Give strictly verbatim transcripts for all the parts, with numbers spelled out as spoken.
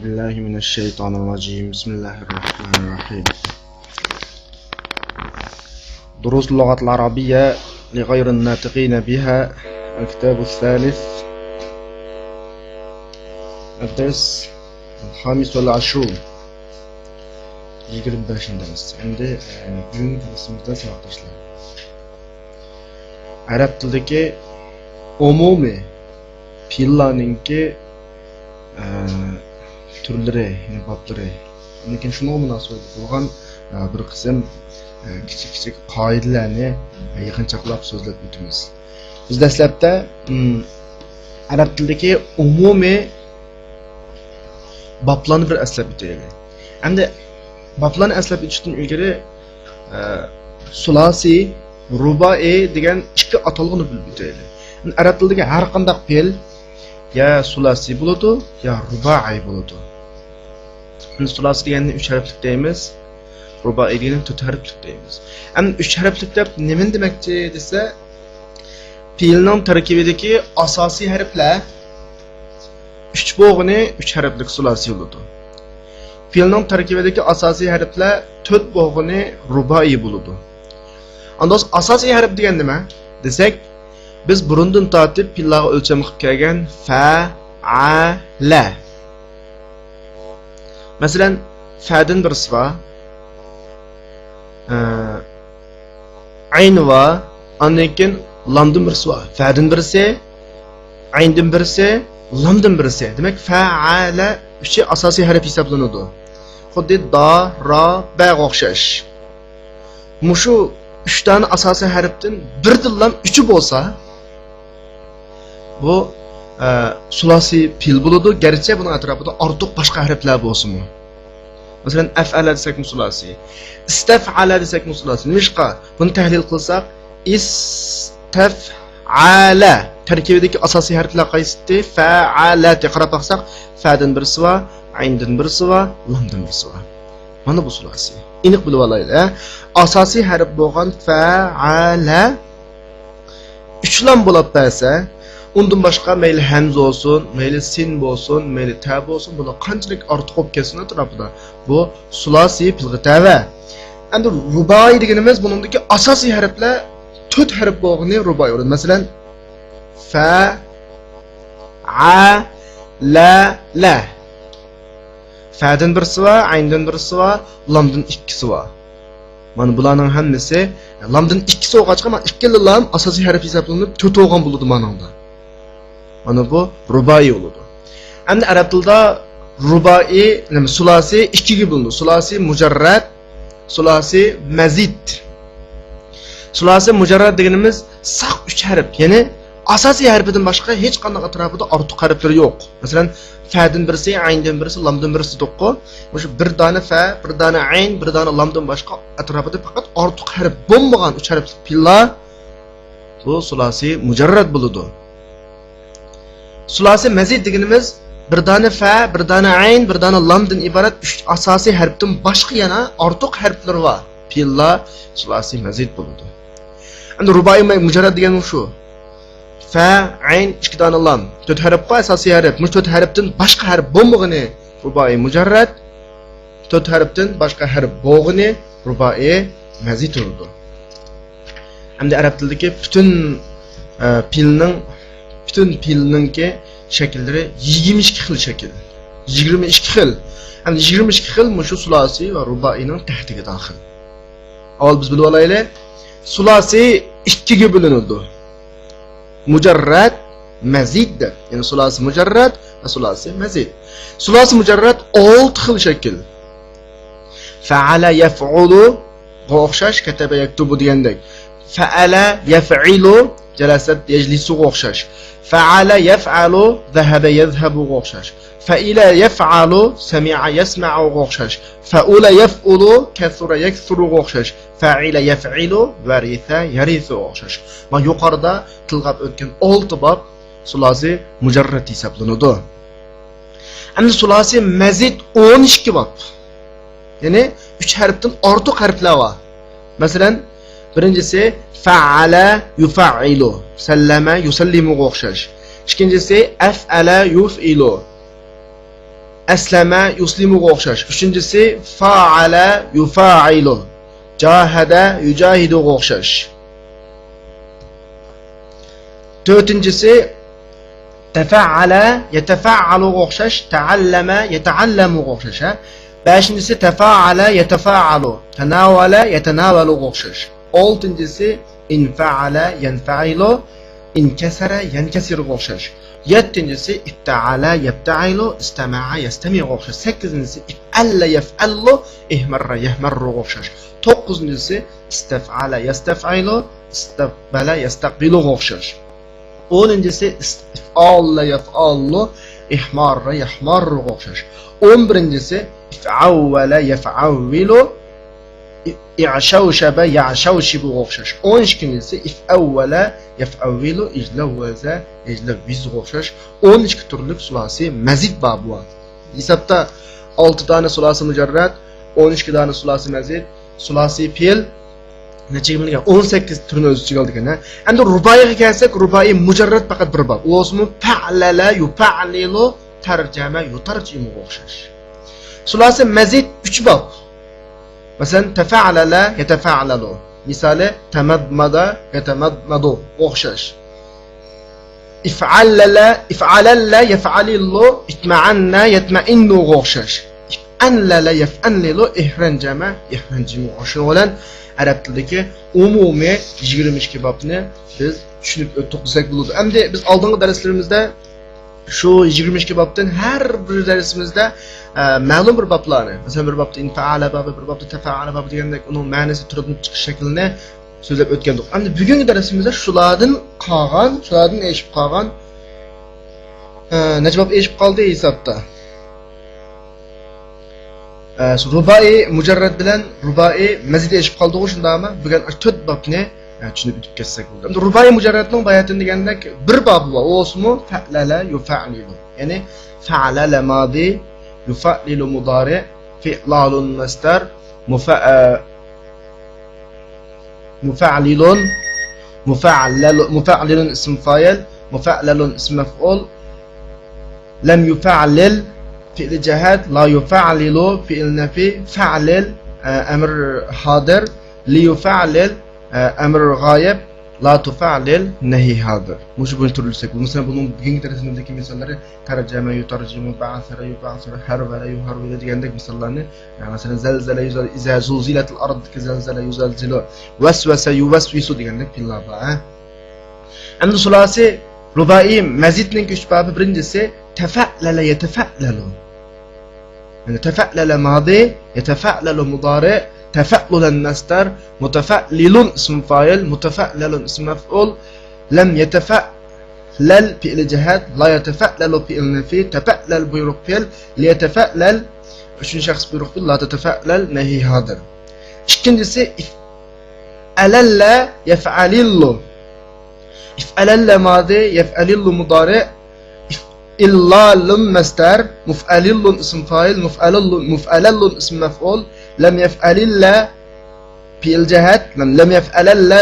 بالله من الشيطان الرجيم. بسم الله الرحمن الرحيم. دروس اللغة العربية لغير الناطقين بها. الكتاب الثالث. الدرس الخامس والعشرون. يىگىرمە بەشىنچى دەرس. ئەمدى، ئە، بۈگۈنكى دەرسىمىزدە ساۋاقداشلار، ئەرەب تىلىدىكى ئومۇمىي پېئىللارنىڭكى، ئە، تۈرلىرى، يەنى بابلىرى، ئاندىن كېيىن شۇنىڭغا مۇناسىۋەتلىك بولغان، ئە، بىر قىسىم، ئە، كىچىك كىچىك قائىدىلەرنى، ئە، يىغىنچاقلاپ سۆزلەپ ئۆتىمىز. بىز دەسلەپتە، ئەرەب تىلىدىكى ئومۇمىي بابلارنى بىر ئەسلەپ ئۆتەيلى. ئەمدى بابلارنى ئەسلەپ ئۆتۈشتىن ئىلگىرى، ئە، سۇلاسىي، رۇبائىي دېگەن ئىككى ئاتالغۇنى بىلىپ ئۆتەيلى. ئەرەب تىلىدىكى ھەر قانداق پېئىل يا سۇلاسىي بولىدۇ، يا رۇبائىي بولىدۇ. سۇلاسىي دېگەننى ئۈچ ھەرپلىك دەيمىز، رۇبائىي دېگەننى تۆت ھەرپلىك دەيمىز. ئەمدى ئۈچ ھەرپلىك دەپ نېمىنى دېمەكچى دېسە، پېئىلنىڭ تەركىبىدىكى ئاساسىي ھەرپلەر ئۈچ بولغىنى ئۈچ ھەرپلىك سۇلاسىي بولىدۇ. پېئىلنىڭ تەركىبىدىكى ئاساسىي ھەرپلەر تۆت بولغىنى رۇبائىي بولىدۇ. ئاندىن ئاساسىي ھەرپ دېگەن نېمە دېسەك، بىز بۇرۇندىن تارتىپ پېئىللارغا ئۆلچەم قىلىپ كەلگەن فەئەلە. مەسىلەن، فەدىن بىرسى بار، ئە، ئەين بار، ئاندىن كېيىن لامدىن بىرسى بار. فەدىن بىرسى، ئەيندىن بىرسى، لامدىن بىرسى. دېمەك، فەئەلە ئۈچى ئاساسىي ھەرپ ھېسابلىنىدۇ. خۇددى دا، را، بەغا ئوخشاش. مۇشۇ ئۈچ دانە ئاساسىي ھەرپتىن بىردىنلا ئۈچى بولسا، بۇ، ئە، سۇلاسىي پېئىل بولىدۇ، گەرچە بۇنىڭ ئەتراپىدا ئارتۇق باشقا ھەرپلەر بولسىمۇ. مەسىلەن، ئەفئەلە دېسەكمۇ سۇلاسىي، ئىستەفئەلە دېسەكمۇ سۇلاسىي. نېمىشقا؟ بۇنى تەھلىل قىلساق، ئىستەفئەلە تەركىبىدىكى ئاساسىي ھەرپلەر قايسى؟ فەئەلەتى. قاراپ باقساق، فەدىن بىرسى بار، ئەيندىن بىرسى بار، لامدىن بىرسى بار. مانا بۇ سۇلاسىي. ئېنىق بىلىپ ئالايلى، ھە؟ ئاساسىي ھەرپ بولغان فەئەلە ئۈچ لام بولاپ بەرسە، ئۇندىن باشقا مەيلى ھەمزە بولسۇن، مەيلى سىن بولسۇن، مەيلى تە بولسۇن، بۇلار قانچىلىك ئارتۇق بولۇپ كەتسۇن ئەتراپىدا، بۇ سۇلاسىي پېئىلغا تەۋە. ئەمدى رۇبائىي دېگىنىمىز بۇنىڭدىكى ئاساسىي ھەرپلەر تۆت ھەرپ بولغىنى رۇبائىي بولىدۇ. مەسىلەن، فە، ئە، لە، لە. فەدىن بىرسى بار، ئەيندىن بىرسى بار، لامدىن ئىككىسى بار. مانا بۇلارنىڭ ھەممىسى لامدىن ئىككىسى بولغاچقا، مانا ئىككىلا لام ئاساسىي ھەرپ ھېسابلىنىپ تۆت بولغان بولىدۇ مانىڭدا. مانا بۇ رۇبائىي بولىدۇ. ئەمدى ئەرەب تىلىدا رۇبائىي، نېمە، سۇلاسىي ئىككىگە بۆلۈنىدۇ. سۇلاسىي مۇجەررەد، سۇلاسىي مەزىد. سۇلاسىي مۇجەررەد دېگىنىمىز ساق ئۈچ ھەرپ، يەنى ئاساسىي ھەرپىدىن باشقا ھېچقانداق ئەتراپىدا ئارتۇق ھەرپلىرى يوق. مەسىلەن، فەدىن بىرسى، ئەيندىن بىرسى، لامدىن بىرسى دېدۇققۇ. مۇشۇ بىر دانە فە، بىر دانە ئەين، بىر دانە لامدىن باشقا ئەتراپىدا پەقەت ئارتۇق ھەرپ بولمىغان ئۈچ ھەرپلىك پېئىللار بۇ سۇلاسىي مۇجەررەد بولىدۇ. سۇلاسىي مەزىد دېگىنىمىز بىر دانە فە، بىر دانە ئەين، بىر دانە لامدىن ئىبارەت ئۈچ ئاساسىي ھەرپتىن باشقا يەنە ئارتۇق ھەرپلىرى بار پېئىللار سۇلاسىي مەزىد بولىدۇ. ئەمدى رۇبائىي مۇجەررەد دېگەن شۇ. فە، ئەين، ئىككى دانە لام. تۆت ھەرپ بار، ئاساسىي ھەرپ. مۇشۇ تۆت ھەرپتىن باشقا ھەرپ بولمىغىنى رۇبائىي مۇجەررەد. تۆت ھەرپتىن باشقا ھەرپ بولغىنى رۇبائىي مەزىد بولىدۇ. ئەمدى ئەرەب تىلىدىكى پۈتۈن، ئە، پېئىلنىڭ، پۈتۈن پېئىلنىڭكى شەكىللىرى يىگىرمە ئىككى خىل شەكىل. يىگىرمە ئىككى خىل. ئەمدى يىگىرمە ئىككى خىل مۇشۇ سۇلاسىي ۋە رۇبائىينىڭ تەھتىگە داخىل. ئاۋۋال بىز بىلىپ ئالايلى. سۇلاسىي ئىككىگە بۆلۈنىدۇ. مۇجەررەد، مەزىد دەپ. يەنى سۇلاسىي مۇجەررەد ۋە سۇلاسىي مەزىد. سۇلاسىي مۇجەررەد ئالتە خىل شەكىل. فەئەلە يەفئۇلۇغا ئوخشاش، كەتەبە يەكتۇبۇ دېگەندەك. فەئەلە يەفئىلۇ، جەلەسە يەجلىسۇغا ئوخشاش. فەئەلە يەفئەلۇ، زەھەبە يەزھەبۇغا ئوخشاش. فەئىلە يەفئەلۇ، سەمىئە يەسمەئۇغا ئوخشاش. فەئۇلە يەفئۇلۇ، كەسۇرە يەكسۇرۇغا ئوخشاش. فەئىلە يەفئىلۇ، ۋەرىسە يەرىسۇغا ئوخشاش. مانا يۇقىرىدا تىلغا ئۆتكەن ئالتە باب سۇلاسىي مۇجەررەد ھېسابلىنىدۇ. ئەمدى سۇلاسىي مەزىد ئون ئىككى باب. يەنى ئۈچ ھەرپتىن ئارتۇق ھەرپلەر بار. مەسىلەن، بىرىنچىسى فەئەلە يۇفەئىلۇ، سەللەمە يۇسەللىمۇغا ئوخشاش. ئىككىنچىسى ئەفئەلە يۇفئىلۇ، ئەسلەمە يۇسلىمۇغا ئوخشاش. ئۈچىنچىسى، فائەلە يۇفائىلۇ. جاھەدە يۇجاھىدۇغا ئوخشاش. تۆتىنچىسى، تەفەئەلە يەتەفەئەلۇغا ئوخشاش، تەئەللەمە يەتەئەللەمۇغا ئوخشاش. ھە؟ بەشىنچىسى، تەفائەلە يەتەفائەلۇ، تەناۋەلە يەتەناۋەلۇغا ئوخشاش. ئالتىنچىسى، ئىنفەئەلە يەنفەئىلۇ، ئىنكەسەرە يەنكەسىرۇغا ئوخشاش. يەتتىنچىسى، ئىفتەئەلە يەفتەئىلۇ، ئىستەمەئە يەستەمىئۇغا ئوخشاش. سەككىزىنچىسى، ئىفئەللە يەفئەللۇ، ئىھمەررە يەھمەررۇغا ئوخشاش. توققۇزىنچىسى، ئىستەفئەلە يەستەفئىلۇ، ئىستەقبەلە يەستەقبىلۇغا ئوخشاش. ئونىنچىسى، ئىس-، ئىفئاللە يەفئاللۇ، ئىھماررە يەھماررۇغا ئوخشاش. ئون بىرىنچىسى، ئىفئەۋۋەلە يەفئەۋۋىلۇ، ئى-، ئىئشەۋشەبە يەشەۋشىبۇغا ئوخشاش. ئون ئىككىنچىسى، ئىفئەۋۋەلە يەفئەۋۋىلۇ، ئىجلەۋۋەزە يەجلەۋۋىزۇغا ئوخشاش. ئون ئىككى تۈرلۈك سۇلاسىي مەزىد بابى بار. ھېسابتا ئالتە دانە سۇلاسىي مۇجەررەت، ئون ئىككى دانە سۇلاسىي مەزىد، سۇلاسىي پېئىل، نەچچىگە بۆلۈنگەن؟ ئون سەككىز تۈرنى ئۆز ئىچىگە ئالىدىكەن. ئەمدى رۇبائىيغا كەلسەك، رۇبائىي مۇجەررەت پەقەت بىر باب. ئۇ بولسىمۇ، پەئلەلە يۇپەئلىلۇ، تەرجەمە يۇتەرجىمۇغا ئوخشاش. سۇلاسىي مەزىد ئۈچ باب. مەسىلەن، تەفەئلەلە يەتەفەئلەلۇ. مىسالى، تەمەدمەدە يەتەمەدمەدۇغا ئوخشاش. ئىفئەللەلە، ئىفئەلەللە يەفئەلىللۇ، ئىتمەئەننە يەتمەئىننۇغا ئوخشاش. ئىفئەنلەلە يەفئەنلىلۇ، ئىھرەنجەمە يەھرەنجىمۇغا ئوخشاش. شۇنىڭ بىلەن ئەرەب تىلىدىكى ئومۇمىي يىگىرمە ئىككى بابنى بىز چۈشىنىپ ئۆتتۇق دېسەك بولىدۇ. ئەمدى بىز ئالدىنقى دەرسلىرىمىزدە شۇ يىگىرمە ئىككى بابتىن ھەر بىر دەرسىمىزدە، ئە، مەلۇم بىر بابلارنى، مەسىلەن، بىر بابتا ئىنفەئەلە بابى، بىر بابتا تەفەئەلە بابى دېگەندەك، ئۇنىڭ مەنىسى، تۈرىدىن چىقىش شەكلىنى سۆزلەپ ئۆتكەندۇق. ئەمدى بۈگۈنكى دەرسىمىزدە شۇلاردىن قالغان، شۇلاردىن ئېشىپ قالغان، ئە، نەچچە باب ئېشىپ قالدى ھېسابتا؟ ئە، رۇبائىي مۇجەررەت بىلەن رۇبائىي مەزىد ئېشىپ قالدىغۇ، شۇنداقمۇ؟ بۈگۈن ئاشۇ تۆت بابنى، ئە، چۈشىنىپ ئۆتۈپ كەتسەك بولدى. ئەمدى رۇبائىي مۇجەررەتنىڭ باياتىن دېگەندەك بىر بابى بار. ئۇ بولسىمۇ، فەئلەلە يۇفەئلىلۇ. يەنى، فەئلەلە مادى، يۇفەئلىلۇ مۇدارى، فىئلالۇن مەسدەر، مۇفە-، ئە، مۇفەئلىلۇن، مۇفەئلەلۇ-، مۇفەئلىلۇن ئىسىم فائىل، مۇفەئلەلۇن ئىسىم مەفئۇل، لەم يۇفەئلىل پېئىل جەھەت، لا يۇفەئلىلۇ پېئىل نەفى، فەئلىل، ئە، ئەمر ھازىر، لى يۇفەئلىل، ئە، ئەمر غايىب، لا تۇفەئلىل نەھى ھازىر. مۇشۇ بويىچە تۈرلىسەك بولىدۇ. مەسىلەن، بۇنىڭ بۈگۈنكى دەرسىمىزدىكى مىساللىرى تەرجەمە، يۇتەرجىمۇ، بەئسەرە، يۇبەسەرە، ھەرۋەلە، يۇھەرۋىلۇ دېگەندەك مىساللارنى، مەسىلەن، زەلزەلە، يۇزەل، ئىزا زۇلزىلەتىل ئارضدىكى زەلزەلە، يۇزەلزىلۇ، ۋەسۋەسە، يۇۋەسۋىسۇ دېگەندەك پېئىللار بار، ھە. ئەمدى سۇلاسىي رۇبائىي مەزىدنىڭكى ئۈچ بابى، بىرىنچىسى تەفەئلەلە يەتەفەئلەلۇ. يەنى تەفەئلەلە مادى، يەتەفەئلەلۇ مۇدارى، تەفەئلۇلەن مەسدەر، مۇتەفەئلىلۇن ئىسمى فائىل، مۇتەفەئلەلۇن ئىسمى مەفئۇل، لەم يەتەفەئ لەل پېئىل جەھەت، لا يەتەفەئلەلۇ پېئىل نەفى، تەفەئلەل بۇيرۇق پېئىل، لىيەتەفەئلەل ئۈچىنچى شەخس بۇيرۇق پېئىل، لا تەتەفەئلەل نەھى ھازىر. ئىككىنچىسى، ئىفئەلەللە يەفئەلىللۇ. ئىفئەلەللە مادى، يەفئەلىللۇ مۇدارى، ئىفئىللالۇن مەسدەر، مۇفئەلىللۇن ئىسم فائىل، مۇفئەلىللۇن، مۇفئەلەللۇن ئىسم مەفئۇل، لەم يەفئەلىللە پېئىل جەھەت، لەم، لەم يەفئەلەللە،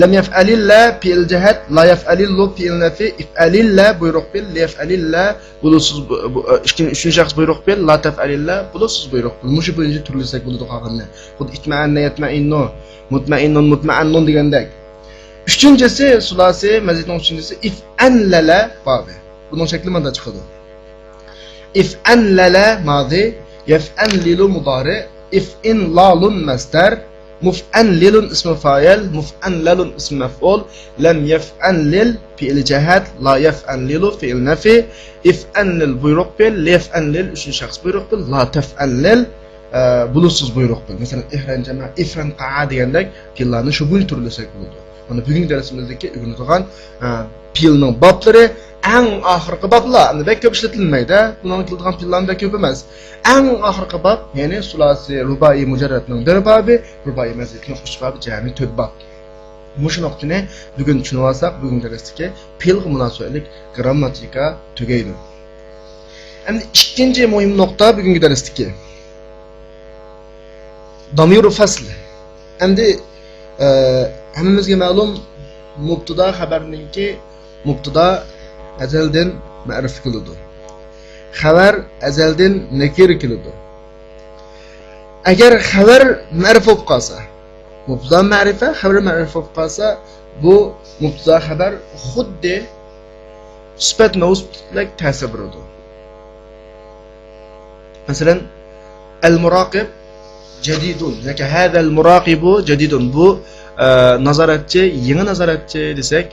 لەم يەفئەلىللە پېئىل جەھەت، لا يەفئەلىللۇ پېئىل نەفى، ئىفئەلىللە بۇيرۇق پېئىل، لىيەفئەلىللە بۇلۇتسىز بۇ-، بۇ-، ئىككىنچى، ئۈچىنچى شەخس بۇيرۇق پېئىل، لا تەفئەلىللە بۇلۇتسىز بۇيرۇق پېئىل. مۇشۇ بويىچە تۈرلىسەك بولىدۇ قالغىنىنى. خۇددى ئىتمەئەننە يەتمەئىننۇ، مۇتمەئىننۇن مۇتمەئەننۇن دېگەندەك. ئۈچىنچىسى، سۇلاسىي مەزىدنىڭ ئۈچىنچىسى، ئىفئەنلەلە بابى. بۇنىڭ شەكلى مۇنداق چىقىدۇ. ئىفئەنلەلە مادى، يەفئەنلىلۇ مۇدارى، ئىفئىنلالۇن مەسدەر، مۇفئەنلىلۇن ئىسمى فائىل، مۇفئەنلەلۇن ئىسمى مەفئۇل، لەم يەفئەنلىل پېئىل جەھەت، لا يەفئەنلىلۇ پېئىل نەفى، ئىفئەنلىل بۇيرۇق پېئىل، لىيەفئەنلىل ئۈچىنچى شەخس بۇيرۇق پېئىل، لا تەفئەنلىل، ئە، بۇلۇتسىز بۇيرۇق پېئىل. مەسىلەن، ئىھرەنجەمە، ئىفرەنقەئە دېگەندەك پېئىللارنى شۇ بويىچە تۈرلىسەك بولىدۇ. مانا بۈگۈنكى دەرسىمىزدىكى ئۆگىنىدىغان، ئە، پېئىلنىڭ بابلىرى ئەڭ ئاخىرقى بابلار. ئەمدى بەك كۆپ ئىشلىتىلمەيدۇ. بۇنىڭ ئېيتىلىدىغان پېئىللارمۇ بەك كۆپ ئەمەس. ئەڭ ئاخىرقى باب، يەنى سۇلاسىي رۇبائىي مۇجەررەتنىڭ بىر بابى، رۇبائىي مەزىدنىڭ ئۈچ بابى، جەمئىي تۆت باب. مۇشۇ نۇقتىنى بۈگۈن چۈشىنىۋالساق، بۈگۈنكى دەرستىكى پېئىلغا مۇناسىۋەتلىك گىرامماتىكا تۈگەيدۇ. ئەمدى ئىككىنچى مۇھىم نۇقتا بۈگۈنكى دەرستىكى. دامىرۇ فەسل. ئەمدى، ئە، ھەممىمىزگە مەلۇم، مۇبتىدا خەبەرنىڭكى مۇبتىدا ئەزەلدىن مەرىپە قىلىدۇ. خەۋەر ئەزەلدىن نەكىرە كېلىدۇ. ئەگەر خەۋەر مەرىپە بولۇپ قالسا، مۇبتىدا مەرىپە، خەۋەر مەرىپە بولۇپ قالسا، بۇ مۇبتىدا خەۋەر خۇددى سۈپەت مەۋسۇپتەك تەسىر بېرىدۇ. مەسىلەن، ئەل مۇراقىب جەدىدۇن ياكى ھەزەل مۇراقىبۇ جەدىدۇن. بۇ، ئە، نازارەتچى، يېڭى نازارەتچى دېسەك،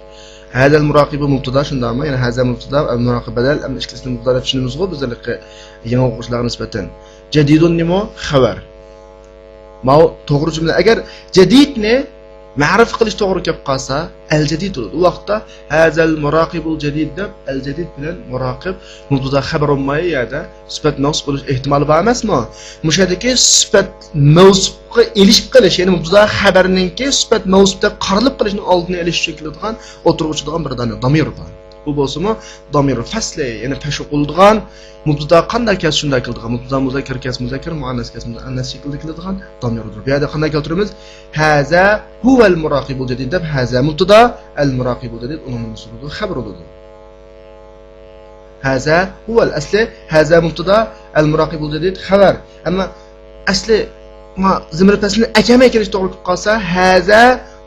ھەزەل مۇراقىبۇ مۇبتىدا، شۇنداقمۇ؟ يەنى ھەزە مۇبتىدا، ئەل مۇراقىب بەدەل، ئەمدى ئىككىلىسىنى مۇبتىدا دەپ چۈشىنىمىزغۇ بىز ھېلىقى يېڭى ئوقۇغۇچىلارغا نىسبەتەن. جەدىدۇن نېمە؟ خەۋەر. ماۋۇ توغرا جۈملە. ئەگەر جەدىدنى مەرىپە قىلىش توغرا كېلىپ قالسا، ئەل جەدىد بولىدۇ. ئۇ ۋاقىتتا ھەزەل مۇراقىبۇل جەدىد دەپ، ئەل جەدىد بىلەن مۇراقىب مۇبتىدا خەۋەر بولماي، يەردە سۈپەت مەۋسۇپ بولۇش ئېھتىمالى بار ئەمەسمۇ؟ مۇشۇ يەردىكى سۈپەت مەۋسۇپقا ئېلىشىپ قېلىش، يەنى مۇبتىدا خەۋەرنىڭكى سۈپەت مەۋسۇپتەك قارىلىپ قېلىشنىڭ ئالدىنى ئېلىش ئۈچۈن كېلىدىغان، ئوتتۇرىغا چىقىدىغان بىر دانە دامىر بار. ئۇ بولسىمۇ دامىر فەسلى، يەنى پەشۇ قىلىدىغان، مۇبتىدا قانداق كەلسە شۇنداق كېلىدىغان، مۇبتىدا مۇزەككەر كەلسە مۇزەككەر، مۇئەننەس كەلسە مۇئەننەس شەكلىدە كېلىدىغان دامىردۇر. بۇ يەردە قانداق كەلتۈرىمىز؟ ھەزە ھۇۋەل مۇراقىبۇل جەدىد دەپ، ھەزە مۇبتىدا، ئەل مۇراقىبۇل جەدىد ئۇنىڭ نېمىسى بولىدۇ؟ خەۋىرى بولىدۇ. ھەزە ھۇۋەل، ئەسلى ھەزە مۇبتىدا، ئەل مۇراقىبۇل جەدىد خەۋەر. ئەمما ئەسلى ما زىمىر پەسلىنى ئەكەلمەي كېلىش توغرا كېلىپ قالسا، ھەزە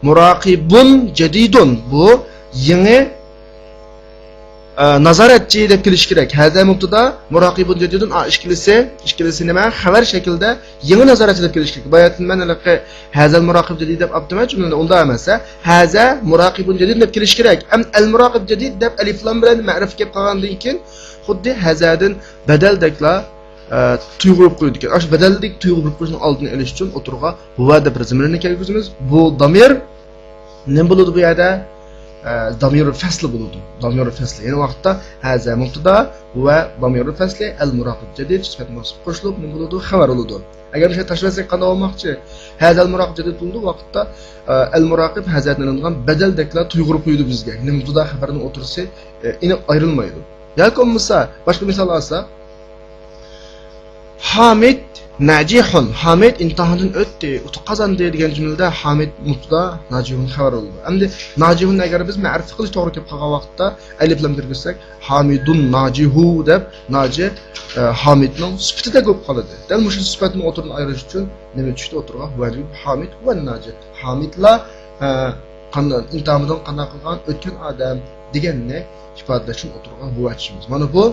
مۇراقىبۇن جەدىدۇن. بۇ يېڭى، ئە، نازارەتچى دەپ كېلىشى كېرەك. ھەزە مۇبتىدا، مۇراقىبۇن جەدىدۇن، ئا، ئىككىلىسى، ئىككىلىسى نېمە؟ خەۋەر شەكلىدە يېڭى نازارەتچى دەپ كېلىشى كېرەك. باياتىن مەن ھېلىقى ھەزەل مۇراقىب جەدىد دەپ ئاپتىمەن جۈملىنى، ئۇنداق ئەمەس. ھەزە مۇراقىبۇن جەدىد دەپ كېلىشى كېرەك. ئەم، ئەل مۇراقىب جەدىد دەپ ئەلىف لام بىلەن مەرىپە كېلىپ قالغاندىن كېيىن خۇددى ھەزەدىن بەدەلدەكلا، ئە، تۇيغۇ بولۇپ قويىدىكەن. ئاشۇ بەدەلدىكى تۇيغۇ بولۇپ قويۇشنىڭ ئالدىنى ئېلىش ئۈچۈن ئوتتۇرىغا ھۇۋە دەپ بىر زىمىرنى كىرگۈزىمىز. بۇ دامىر نېمە بولىدۇ بۇ يەردە؟ ئە، دامىر فەسلى بولىدۇ. دامىر فەسلى. يەنى ۋاقىتتا ھەزە مۇبتىدا، ھۇۋە دامىر فەسلى، ئەل مۇراقىب جەدىد، سۈپەت مەۋسۇپ قوشۇلۇپ نېمە بولىدۇ؟ خەۋەر بولىدۇ. ئەگەر مۇشۇ تاشلىۋەتسەك قانداق بولماقچى؟ ھەزەل مۇراقىب جەدىد بولىدۇ، ۋاقىتتا، ئە، ئەل مۇراقىب ھەزەدىن ئېلىنغان بەدەلدەكلا تۇيغۇ قويىدۇ بىزگە. يەنى مۇبتىدا خەۋەرنىڭ ئوتتۇرىسى، ئە، ئېنىق ئايرىلمايدۇ. ياكى بولمىسا، باشقا مىسال ئالساق، ھامىد ناجىھۇن. ھامىد ئىمتىھاندىن ئۆتتى، ئۇتۇق قازاندى دېگەن جۈملىدە ھامىد مۇبتىدا، ناجىھۇن خەۋەر بولىدۇ. ئەمدى ناجىھۇننى ئەگەر بىز مەرىپە قىلىش توغرا كېلىپ قالغان ۋاقىتتا ئەلىف لام كىرگۈزسەك، ھامىدۇن ناجىھۇ دەپ ناجى، ئە، ھامىدنىڭ سۈپىتىدەك بولۇپ قالىدۇ. دەل مۇشۇ سۈپەتنى ئوتتۇردىن ئايرىش ئۈچۈن نېمە چۈشتى ئوتتۇرىغا؟ ھۇۋە. ھامىد ھۇۋەن ناجى. ھامىدلا، ئە، قانداق، ئىمتىھاندىن قانداق قىلغان؟ ئۆتكەن ئادەم دېگەننى ئىپادىلەش ئۈچۈن ئوتتۇرىغا ھۇۋە چۈشىمىز. مانا بۇ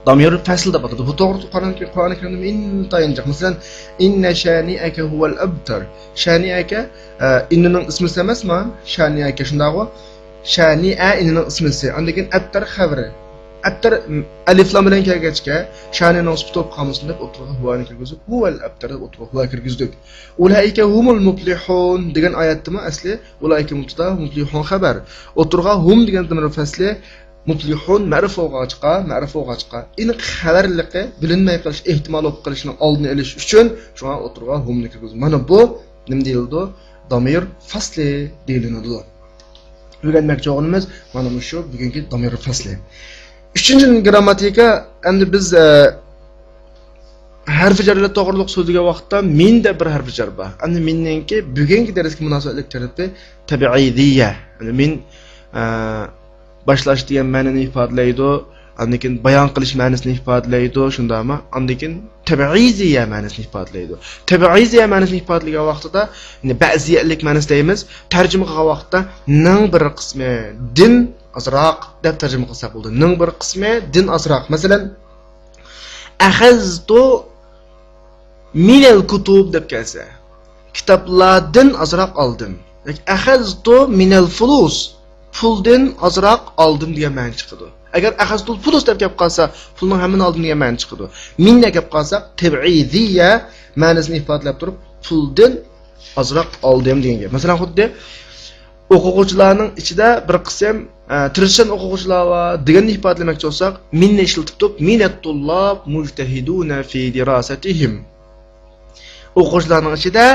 دامىر فەسل دەپ ئاتىلىدۇ. بۇ توغرىلىق قۇرئان، قۇرئان كەرىمدە ئىنتايىن جىق. مەسىلەن، ئىننە شانىئەكە ھۇۋەل ئەبتەر. شانىئەكە، ئە، ئىننىنىڭ ئىسمىسى ئەمەسما؟ شانىئەكە شۇنداقغۇ؟ شانىئە ئىننىنىڭ ئىسمىسى. ئاندىن كېيىن ئەبتەر خەۋىرى. ئەبتەر، م، ئەلىف لام بىلەن كەلگەچكە، شانىئەنىڭ سۈپىتى بولۇپ قالمىسۇن دەپ ئوتتۇرىغا ھۇۋەنى كىرگۈزۈپ، ھۇۋەل ئەبتەر دەپ ئوتتۇرىغا ھۇۋە كىرگۈزدۇق. ئۇلائىكە ھۇمۇل مۇپلىھۇن دېگەن ئايەتتىمۇ ئەسلى ئۇلائىكە مۇبتىدا، مۇپلىھۇن خەۋەر. ئوتتۇرىغا ھۇم دېگەن دامىر فەسلى، مۇپلىھۇن مەرىپ بولغاچقا، مەرىپ بولغاچقا، ئېنىق خەۋەرلىكى بىلىنمەي قېلىش ئېھتىمالى بولۇپ قېلىشنىڭ ئالدىنى ئېلىش ئۈچۈن شۇڭا ئوتتۇرىغا ھۇمنى كىرگۈزدى. مانا بۇ نېمە دېيىلىدۇ؟ دامىر فەسلى دېيىلىنىدۇ. ئۆگەنمەكچى بولغىنىمىز مانا مۇشۇ بۈگۈنكى دامىر فەسلى. ئۈچىنچىدىن، گرامماتىكا. ئەمدى بىز، ئە، ھەرپى جەرلەر توغرىلىق سۆزلىگەن ۋاقىتتا مىن دەپ بىر ھەرپى جەر بار. ئەمدى مىننىڭكى بۈگۈنكى دەرسكە مۇناسىۋەتلىك تەرىپى تەبىئىزىيە. يەنى مىن، ئە، باشلاش دېگەن مەنىنى ئىپادىلەيدۇ. ئاندىن كېيىن بايان قىلىش مەنىسىنى ئىپادىلەيدۇ، شۇنداقمۇ؟ ئاندىن كېيىن تەبىئىزىيە مەنىسىنى ئىپادىلەيدۇ. تەبىئىزىيە مەنىسىنى ئىپادىلىگەن ۋاقتىدا، يەنى بەزىيەلىك مەنىسى دەيمىز، تەرجىمە قىلغان ۋاقىتتا نىڭ بىر قىسمى دىن ئازراق دەپ تەرجىمە قىلساق بولىدۇ. نىڭ بىر قىسمى دىن ئازراق. مەسىلەن، ئەخەزتۇ مىنەل كۇتۇب دەپ كەلسە، كىتابلاردىن ئازراق ئالدىم. ياكى ئەخەزتۇ مىنەل فۇلۇس، پۇلدىن ئازراق ئالدىم دېگەن مەنە چىقىدۇ. ئەگەر ئەخەزتۇل فۇلۇس دەپ كەپ قالسا، پۇلنىڭ ھەممىنى ئالدىم دېگەن مەنە چىقىدۇ. مىن دەپ كەپ قالساق، تەبىئىزىيە مەنىسىنى ئىپادىلەپ تۇرۇپ، پۇلدىن ئازراق ئالدىم دېگەن گەپ. مەسىلەن، خۇددى ئوقۇغۇچىلارنىڭ ئىچىدە بىر قىسىم، ئە، تىرىشچان ئوقۇغۇچىلار بار دېگەننى ئىپادىلىمەكچى بولساق، مىننى ئىشلىتىپ تۇرۇپ، مىنەت تۇللاب مۇجتەھىدۇنە فى دىراسەتىھىم. ئوقۇغۇچىلارنىڭ ئىچىدە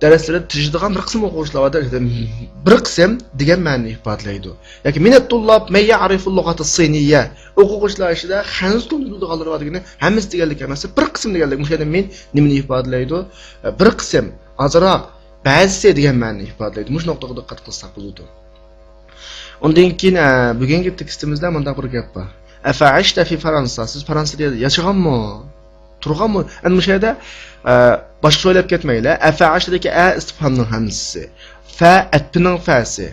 دەرسلىرىدە تىرىشىدىغان بىر قىسىم ئوقۇغۇچىلار بار، بىر قىسىم دېگەن مەنىنى ئىپادىلەيدۇ. ياكى مىنەت تۇللاب مەن يەئرىفۇل لۇغەتەس سىنىيە. ئوقۇغۇچىلار ئىچىدە خەنزۇ تىلىنى بىلىدىغانلىرى بار دېگىنى ھەممىسى دېگەنلىك ئەمەس، بىر قىسىم دېگەنلىك. مۇشۇ يەردە مىن نېمىنى ئىپادىلەيدۇ؟ بىر قىسىم، ئازراق، بەزىسى دېگەن مەنىنى ئىپادىلەيدۇ. مۇشۇ نۇقتىغا دىققەت قىلساق بولىدۇ. ئۇندىن كېيىن، ئە، بۈگۈنكى تېكىستىمىزدە مۇنداق بىر گەپ بار. ئەفەئەشتە فى فەرەنسا، سىز فرانسىيەدە ياشىغانمۇ؟ تۇرغانمۇ؟ ئەنە مۇشۇ يەردە، ئە، باشقىچە ئويلاپ كەتمەيلى. ئەفەئەشتىدىكى ئە ئىستىفھامنىڭ ھەمزىسى. فە ئەتپىنىڭ فەسى.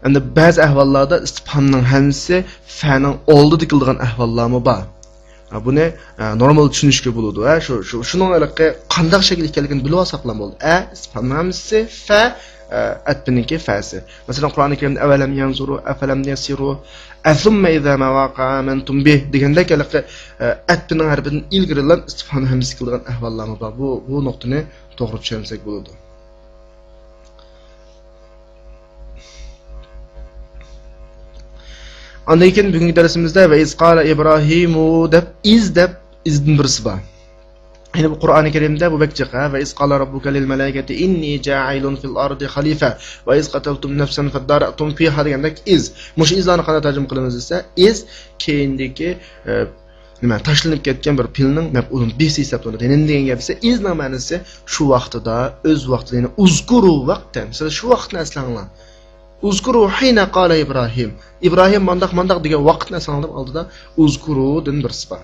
ئەمدى بەزى ئەھۋاللاردا ئىستىپھامنىڭ ھەمزىسى فەنىڭ ئالدىدا كېلىدىغان ئەھۋاللارمۇ بار. ھە، بۇنى، ئە، نورمال چۈشىنىشكە بولىدۇ. ھە، شۇ، شۇ، شۇنىڭ ھېلىقى قانداق شەكىل ئىكەنلىكىنى بىلىۋالساقلا بولدى. ئە ئىستىپھامنىڭ ھەمزىسى، فە، ئە، ئەتپىنىڭكى فەسى. مەسىلەن، قۇرئانى كەرىمدە ئەۋەلەم يەنزۇرۇ، ئەفەلەم يەسىرۇ، ئەسۇممە ئىزا مەۋاقە ئامەنتۇم بىھ دېگەندەك ھېلىقى، ئە، ئەتپىنىڭ ھەرپىدىن ئىلگىرىلا ئىستىپھام ھەمزىسى كېلىدىغان ئەھۋاللارمۇ بار. بۇ، بۇ نۇقتىنى توغرا چۈشەنسەك بولىدۇ. ئاندىن كېيىن بۈگۈنكى دەرسىمىزدە ۋە ئىز قالە ئىبراھىمۇ دەپ، ئىز دەپ، ئىزدىن بىرسى بار. يەنى بۇ قۇرئانى كەرىمدە بۇ بەك جىق، ھە؟ ۋە ئىز قالە رەببۇكە لىل مەلائىكەتى ئىننى جائىلۇن فىل ئەردى خەلىفە ۋە ئىز قەتەلتۇم نەفسەن فەددارەئتۇم فىھا دېگەندەك ئىز. مۇشۇ ئىزلارنى قانداق تەرجىمە قىلىمىز دېسە، ئىز كېيىندىكى، ئە، نېمە، تاشلىنىپ كەتكەن بىر پېئىلنىڭ مەپئۇلۇن بىھسى ھېسابلىنىدۇ. يەنى نېمە دېگەن گەپ دېسە، ئىزنىڭ مەنىسى شۇ ۋاقتىدا، ئۆز ۋاقتىدا، يەنى ئۇزكۇرۇ ۋەقتەن. سىلەر شۇ ۋاقىتنى ئەسلەڭلار. ئۇزكۇرۇ ھىنە قالە ئىبراھىم. ئىبراھىم مانداق، مانداق دېگەن ۋاقىتنى ئەسلەڭلار دەپ ئالدىدا ئۇزكۇرۇدىن بىرسى بار.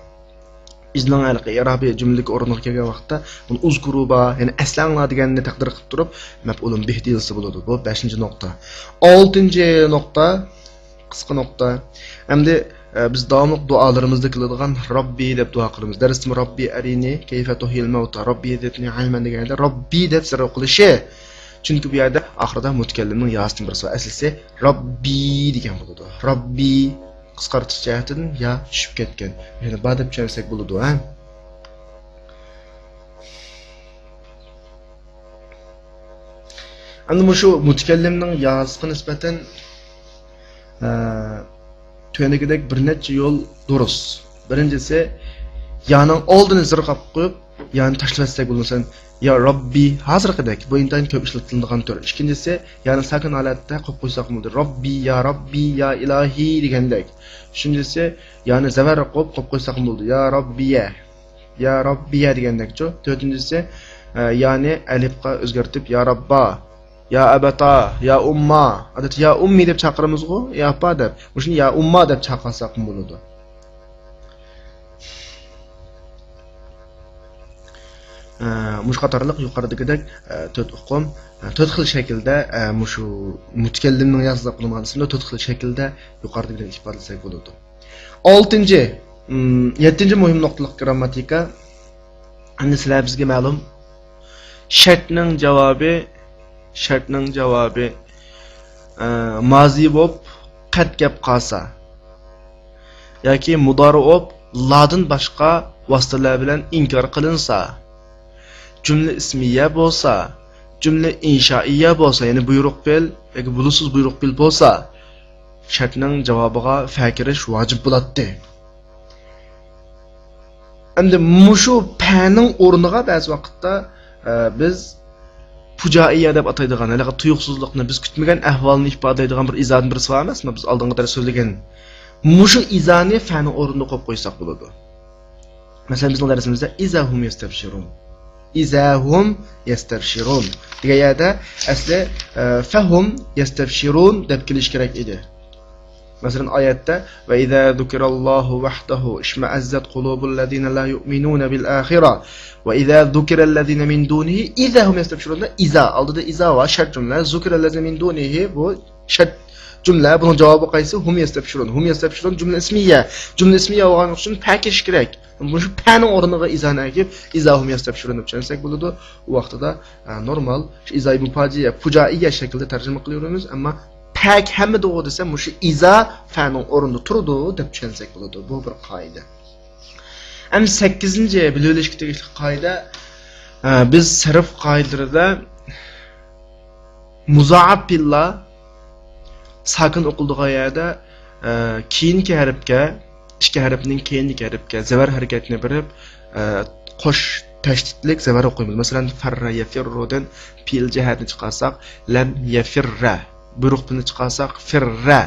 ئىزنىڭ ھېلىقى ئىرابى جۈملىدىكى ئورنىغا كەلگەن ۋاقىتتا بۇنى ئۇزكۇرۇ بار، يەنى ئەسلەڭلار دېگەننى تەقدىر قىلىپ تۇرۇپ، مەپئۇلۇن بىھ دېيىلسە بولىدۇ. بۇ بەشىنچى نۇقتا. ئالتىنچى نۇقتا، قىسقا نۇقتا. ئەمدى، ئە، بىز داۋاملىق دۇئالىرىمىزدا كېلىدىغان رەببى دەپ دۇئا قىلىمىز. دەرستىمۇ رەببى ئەرىنى كەيفە تۇھيىل مەۋتا، رەببى زىدنى ئىلمەن دېگەندە رەببى دەپ زەرب قىلىشى. چۈنكى بۇ يەردە ئاخىرىدا مۇتەكەللىمنىڭ ياسىدىن بىرسى بار. ئەسلىسى رەببى دېگەن بولىدۇ. رەببى قىسقارتىش جەھەتتىن يا چۈشۈپ كەتكەن. يەنى بار دەپ چۈشەنسەك بولىدۇ، ھە؟ ئەمدى مۇشۇ مۇتەكەللىمنىڭ ياسىغا نىسبەتەن، ئە، تۆۋەندىكىدەك بىر نەچچە يول دۇرۇس. بىرىنچىسى، يانىڭ ئالدىنى زىرقاپ قويۇپ، يانى تاشلىۋەتسەك بولىدۇ. مەسىلەن، يا رەببى، ھازىرقىدەك، بۇ ئىنتايىن كۆپ ئىشلىتىلىدىغان تۈر. ئىككىنچىسى، يانى ساكىن ھالەتتە قويۇپ قويساقمۇ بولىدۇ. رەببى، يا رەببى، يا ئىلاھى دېگەندەك. ئۈچىنچىسى، يانى زەۋەر قويۇپ، قويۇپ قويساقمۇ بولىدۇ. يا رەببىيە. يا رەببىيە دېگەندەكچۇ. تۆتىنچىسى، ئە، يانى ئەلىپقا ئۆزگەرتىپ، يا رەببا، يا ئەبەتا، يا ئۇمما. ئادەتتە يا ئۇممى دەپ چاقىرىمىزغۇ، يا ئاپا دەپ. مۇشۇنى يا ئۇمما دەپ چاقىرساقمۇ بولىدۇ. ئە، مۇشۇ قاتارلىق يۇقىرىدىكىدەك، ئە، تۆت ئۇقۇم، ئە، تۆت خىل شەكىلدە، ئە، مۇشۇ مۇتەكەللىمنىڭ ياسىدا قىلىنغان ئىسىمنى تۆت خىل شەكىلدە يۇقىرىدىكىدەك ئىپادىلىسەك بولىدۇ. ئالتىنچى، ئم، يەتتىنچى مۇھىم نۇقتىلىق گرامماتىكا. ئەمدى سىلەر بىزگە مەلۇم. شەرتنىڭ جاۋابى، شەرتنىڭ جاۋابى، ئە، مازى بولۇپ قەت گەپ قالسا ياكى مۇدارى بولۇپ لادىن باشقا ۋاسىتىلەر بىلەن ئىنكار قىلىنسا، جۈملە ئىسمىيە بولسا، جۈملە ئىنشائىيە بولسا، يەنى بۇيرۇق پېئىل ياكى بولۇشسىز بۇيرۇق پېئىل بولسا، شەرتنىڭ جاۋابىغا فە كىرىش ۋاجىپ بولاتتى. ئەمدى مۇشۇ پەنىڭ ئورنىغا بەزى ۋاقىتتا، ئە، بىز پۇجائىيە دەپ ئاتايدىغان، ھېلىقى تۇيۇقسىزلىقنى، بىز كۈتمىگەن ئەھۋالنى ئىپادىلەيدىغان بىر ئىزادىن بىرسى بار ئەمەسمۇ؟ بىز ئالدىنقى دەرس سۆزلىگەن. مۇشۇ ئىزانى فەنىڭ ئورنىدا قويۇپ قويساق بولىدۇ. مەسىلەن، بىزنىڭ دەرسىمىزدە ئىزا ھۇم يەستەبشىرۇن. ئىزا ھۇم يەستەبشىرۇن دېگەن يەردە ئەسلى، ئە، فەھۇم يەستەبشىرۇن دەپ كېلىشى كېرەك ئىدى. مەسىلەن، ئايەتتە، ۋە ئىزا زۇكىراللاھۇ ۋەھدەھۇ ئىشمەئەززەت قۇلۇبۇللەزىنە لا يۇئمىنۇنە بىل ئاخىرە. ۋە ئىزا زۇكىرەللەزىنە مىن دۇنىھى ئىزا ھۇم يەستەبشىرۇن. ئىزا، ئالدىدا ئىزا بار، شەرت جۈملە. زۇكىرەللەزىنە مىن دۇنىھى، بۇ شەرت جۈملە، بۇنىڭ جاۋابى قايسى؟ ھۇم يەستەبشىرۇن. ھۇم يەستەبشىرۇن جۈملە ئىسمىيە. جۈملە ئىسمىيە بولغانلىقى ئۈچۈن پە كېلىشى كېرەك. مۇشۇ پەنىڭ ئورنىغا ئىزانى ئەكىپ، ئىزا ھۇم يەستەبشىرۇن دەپ چۈشەنسەك بولىدۇ. ئۇ ۋاقتىدا، ئە، نورمال، شۇ ئىزا مۇپاجىئە، پۇجائىيە شەكلىدە تەرجىمە قىلىۋېرىمىز، ئەمما پەك ھەممىدىغۇ دېسە، مۇشۇ ئىزا فەنىڭ ئورنىدا تۇرىدۇ دەپ چۈشەنسەك بولىدۇ. بۇ بىر قائىدە. ئەمدى سەككىزىنچى بىلىۋېلىشكە تېگىشلىك قائىدە، ئە، بىز سەرپ قائىدىلىرىدە مۇزائەپ پېئىللار ساكىن ئوقۇلىدىغان يەردە، ئە، كېيىنكى ھەرپكە، ئىككى ھەرپنىڭ كېيىندىكى ھەرپكە زەۋەر ھەرىكەتنى بېرىپ، ئە، قوش تەشدىتلىك زەۋەر ئوقۇيمىز. مەسىلەن، فەررە يەفىررۇدىن پېئىل جەھەتنى چىقارساق، لەم يەفىررە. بۇيرۇق پېئىلنى چىقارساق، فىررە.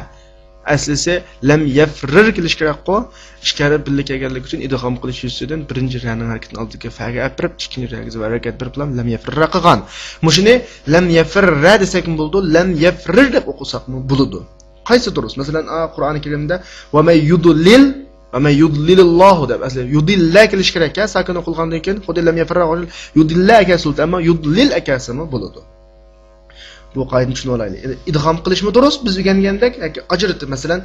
ئەسلىسى لەم يەفرىر كېلىشى كېرەكقۇ. ئىككى ھەرپ بىللە كەلگەنلىكى ئۈچۈن ئىدغام قىلىش يۈزىسىدىن بىرىنچى رەنىڭ ھەرىكىتىنى ئالدىدىكى فەگە ئەپىرىپ، ئىككىنچى رەگە زەۋەر ھەرىكەت بېرىپلا لەم يەفرىرە قىلغان. مۇشۇنى لەم يەفرىرە دېسەكمۇ بولىدۇ، لەم يەفرىر دەپ ئوقۇساقمۇ بولىدۇ. قايسى دۇرۇس؟ مەسىلەن، ئا، قۇرئانى كەرىمدە «ۋە مەن يۇدلىل، ۋە مەن يۇدلىلىللاھۇ» دەپ، ئەسلى «يۇدىللە» كېلىشى كېرەك، ھە، ساكىن ئوقۇلغاندىن كېيىن، خۇددى «لەم يەفىررە» «يۇدىللە» ئەكەلسە بولىدۇ، ئەمما «يۇدلىل» ئەكەلسىمۇ بولىدۇ. بۇ قائىدىنى چۈشىنىۋالايلى. ئىدغام قىلىشمۇ دۇرۇس، بىز ئۆگەنگەندەك، ياكى ئاجرىتىپ، مەسىلەن،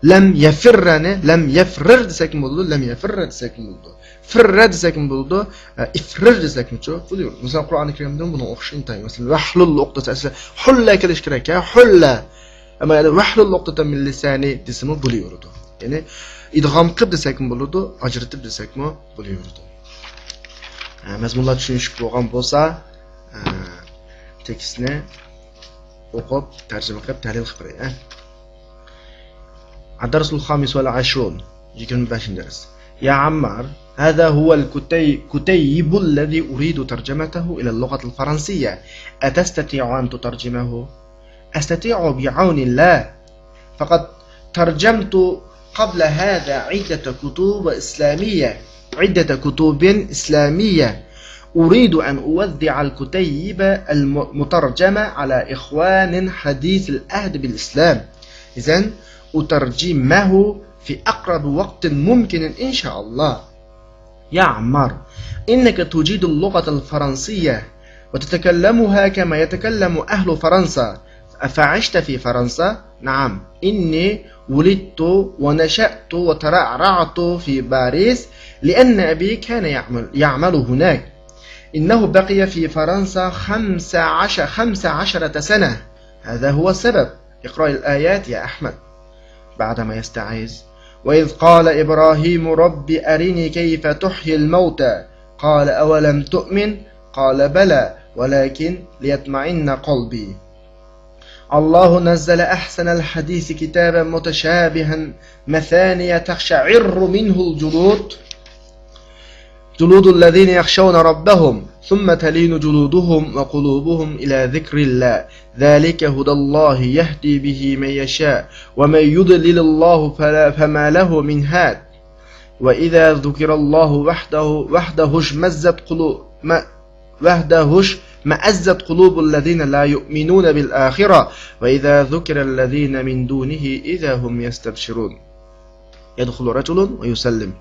«لەم يەفىررە»نى «لەم يەفرىر» دېسەكمۇ بولىدۇ، «لەم يەفىررە» دېسەكمۇ بولىدۇ. «فىررە» دېسەكمۇ بولىدۇ، ئە، «ئىفرىر» دېسەكمۇچۇ بولىدۇ. مەسىلەن، قۇرئانى كەرىمدىمۇ بۇنىڭ ئوخشىشى ئىنتايىن. مەسىلەن، «ۋەھلۇل ئۇقدەتە»، ئەسلى «ھۇللە» كېلىشى كېرەك، ھە، «ھۇللە». ئەمما يەنە «ۋەھلۇل ئۇقدەتە مىن لىسانى» دېسىمۇ بولۇۋېرىدۇ. يەنى ئىدغام قىلىپ دېسەكمۇ بولىدۇ، ئاجرىتىپ دېسەكمۇ بولۇۋېرىدۇ. ھە، مەزمۇنلار چۈشىنىشلىك بولغان بولسا، ھە، تېكىستنى ئوقۇپ، تەرجىمە قىلىپ، تەھلىل قىلىپ بېرەي، ھە. الدرس الخامس والعشرون، يىگىرمە بەشىنچى دەرس. يا عمار، هذا هو الكتي-، الكتيب الذي أريد ترجمته إلى اللغة الفرنسية. أتستطيع أن تترجمه؟ أستطيع بعون الله. فقد ترجمت قبل هذا عدة كتب إسلامية، عدة كتب إسلامية. أريد أن أوزع الكتيب الم-، المترجم على إخوان حديث العهد بالإسلام. إذن أترجمه في أقرب وقت ممكن إن شاء الله. يا عمار، إنك تجيد اللغة الفرنسية وتتكلمها كما يتكلم أهل فرنسا، أفعشت في فرنسا؟ نعم، إني ولدت ونشأت وترعرعت في باريس، لأن أبي كان يعمل، يعمل هناك. إنه بقي في فرنسا خمس عشر، خمس عشرة سنة. هذا هو السبب. اقرأ الآيات يا أحمد. بعدما يستعيذ: وإذ قال إبراهيم رب أرني كيف تحيي الموتى، قال أولم تؤمن، قال بلى ولكن ليطمئن قلبي. الله نزل أحسن الحديث كتابا متشابها مثاني تقشعر منه الجلود، جلود الذين يخشون ربهم ثم تلين جلودهم وقلوبهم إلى ذكر الله، ذلك هدى الله يهدي به من يشاء، ومن يضلل الله فلا، فما له من هاد. وإذا ذكر الله وحده، وحده اشمأزت قلو-، ما-، وحده اشمأزت قلوب الذين لا يؤمنون بالآخرة، وإذا ذكر الذين من دونه إذا هم يستبشرون. يدخل رجل ويسلم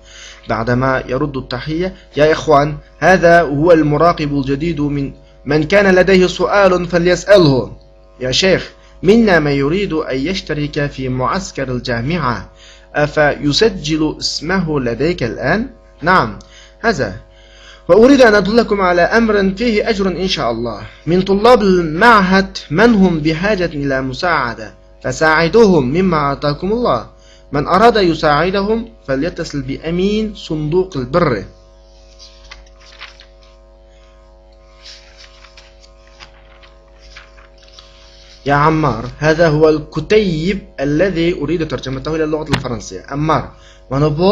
بعدما يرد التحية: يا إخوان، هذا هو المراقب الجديد، من، من كان لديه سؤال فليسأله. يا شيخ، منا من يريد أن يشترك في معسكر الجامعة، أفيسجل اسمه لديك الآن؟ نعم، هذا. وأريد أن أدلكم على أمر فيه أجر إن شاء الله. من طلاب المعهد من هم بحاجة إلى مساعدة، فساعدوهم مما آتاكم الله. من أراد أن يساعدهم فليتصل بأمين صندوق البر. يا عمار، هذا هو الكتيب الذي أريد ترجمته إلى اللغة الفرنسية. ئەممار، مانا بۇ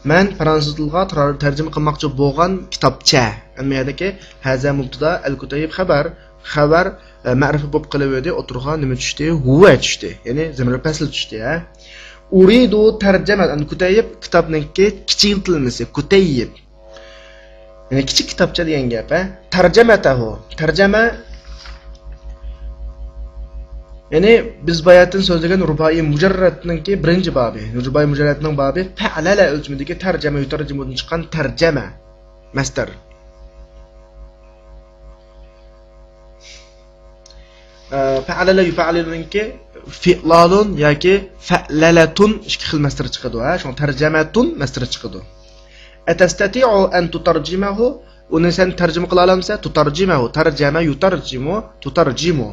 مەن فرانسۇز تىلىغا تەر-، تەرجىمە قىلماقچى بولغان كىتابچە. ئەمما يەردىكى ھازا مۇبتىدا، ئەل كۇتەيب خەبەر، خەۋەر، ئە، مەرىپە بولۇپ قېلىۋىدى، ئوتتۇرىغا نېمە چۈشتى؟ ھۇۋە چۈشتى. يەنى زېمىرى پەسىل چۈشتى، ھە. ئۇرىدۇ تەرجىمە، يەنى كۇتەيب كىتابنىڭكى كىچىكلىتىلمىسى، كۇتەيب. يەنى كىچىك كىتابچە دېگەن گەپ، ھە. تەرجەمەتەھۇ. تەرجەمە. يەنى بىز باياتىن سۆزلىگەن رۇبائىي مۇجەررەتنىڭكى بىرىنچى بابى. رۇبائىي مۇجەررەتنىڭ بابى پەئلەلە ئۆلچىمىدىكى تەرجەمە، يۇتەرجىمۇدىن چىققان تەرجەمە. مەسدەر. ئە، پەئلەلە يۇپەئلىلۇنىڭكى فىئلالۇن ياكى فەئلەلەتۇن ئىككى خىل مەسدىرى چىقىدۇ، ھە؟ شۇڭا تەرجەمەتۇن مەسدىرى چىقىدۇ. ئەتەستەتىئۇ ئەن تۇتەرجىمەھۇ، ئۇنى سەن تەرجىمە قىلالامسەن؟ تۇتەرجىمەھۇ، تەرجەمە يۇتەرجىمۇ، تۇتەرجىمۇ.